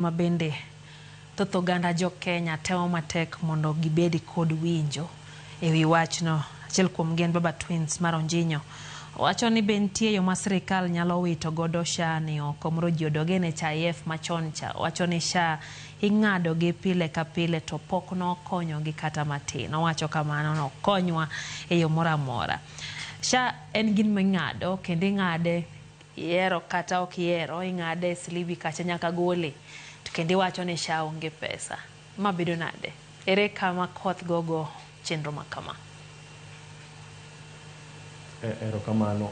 Ma bende thoth oganda jo Kenya temo matek mondo gibed kod winjo e wi wachno. Achiel kuomgi en Baba Twins mar Onjinyo. Owacho ni be nitie yo ma sirikal nyalo wito godo SHA ni oko mondo ji odog e NHIF machon cha. Owacho ni SHA ing'ado gi pile ka pile to pok nokonyogi kata matin. Owacho kamano nokonywa e yo moro amora. SHA en gima ing'ado kendo ing'ade ihero kata ok ihero, ing'ade e slibi kacha nyaka gole. To kendo iwacho ni SHA onge pesa. Ma bedo nade? Ere kama koth gogo chenro ma kama? Erokamano.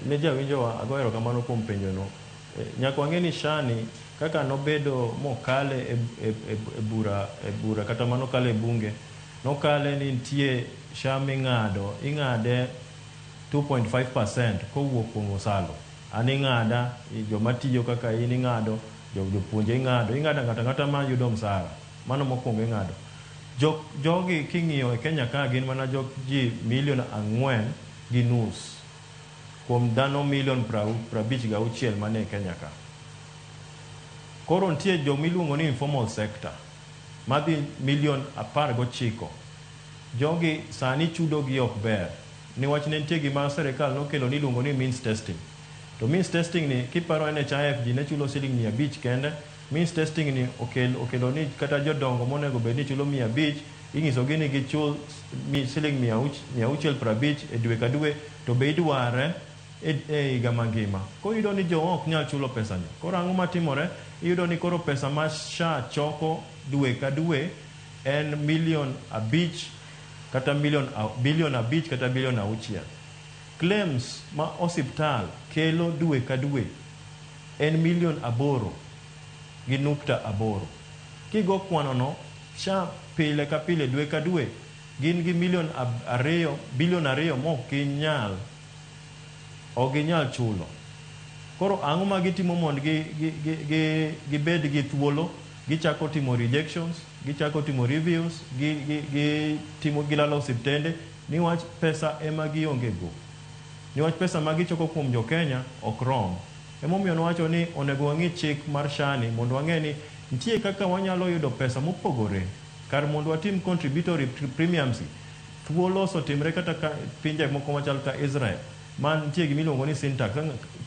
Ne jawinjowa ago erokamano kuom penjono. Nyaka wang'e ni SHA ni kaka nobedo mokale e bura kata manokale e bunge, nokale ni nitie SHA ming'ado, ing'ade 2.5% kowuok kuom osalo. An ing'ada, joma tiyo kaka in ing'ado, jopuonje ing'ado, ing'ado ng'ato ang'ata ma yudo msara. Mano mokwongo ing'ado. Jogi king'iyo e Kenya ka gin mana jok ji milion 4.5 kuom dhano milion 56 mane e Kenya ka. Koro nitie jomiluongo ni informal sector madhi milion 19. Jogi sani chudo gi ok ber niwach ne nitie gima sirikal nokelo niluongo ni means testing. To means testing ni kiparo NHIF ji ne chulo siling 500 kende. Means testing ni okelo ni kata jodongo monego bed ni chulo 500 ing'isogi ni gichul siling 650 e dwe ka dwe to be idware e higa mangima. Koro iyudo ni jowa ok nyal chulo pesa ni. Koro ang'o matimore? Iyudo ni koro pesa ma SHA choko dwe ka dwe en milion 5 kata bilion 5 kata bilion 6. Claims ma osiptal kelo dwe ka dwe en milion 8.8. Kigo kwano no, SHA pile ka pile dwe ka dwe gin gi milion 2, bilion 2 mok ginyal, ok ginyal chulo. Koro ang'o ma gitimo mondo gibed gi thuolo? Gichako timo rejections, gichako timo reviews, gi timo gilalo osiptende niwach pesa ema gionge go. Niwach pesa ma gichoko kuom jo Kenya ok rom. Emomiyo nowacho ni onego wang'i chik mar SHA ni mondo wang'e ni nitie kaka wanyalo yudo pesa mopogore kar mondo watim contributory premiums. Thuolo osetimre kata ka pinje moko machal ka Israel ma nitie gimiluongo ni sin tax.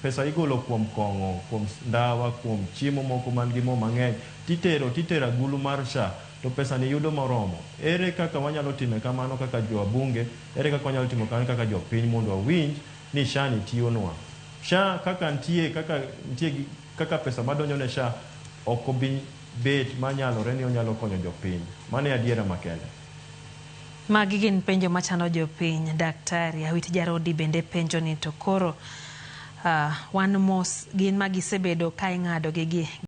Pesa igolo kuom kong'o, kuom ndawa, kuom chiemo moko man gi mo mang'eny titero agulu mar SHA to pesa ni yudo moromo. Ere kaka wanyalo timo kamano kaka jowabunge? Ere kaka wanyalo timo kamano kaka jopiny mondo wawinj ni SHA ni tiyonwa? SHA kaka nitie kaka pesa madonjo ne SHA ok obi bet manyalore ni onyalo konyo jopiny. Mano e adiera makende. Magi gin penjo machando jopiny. Daktari Awiti Jarodi bende penjo ni to koro wan mos gin magisebedo ka ing'ado gi gi.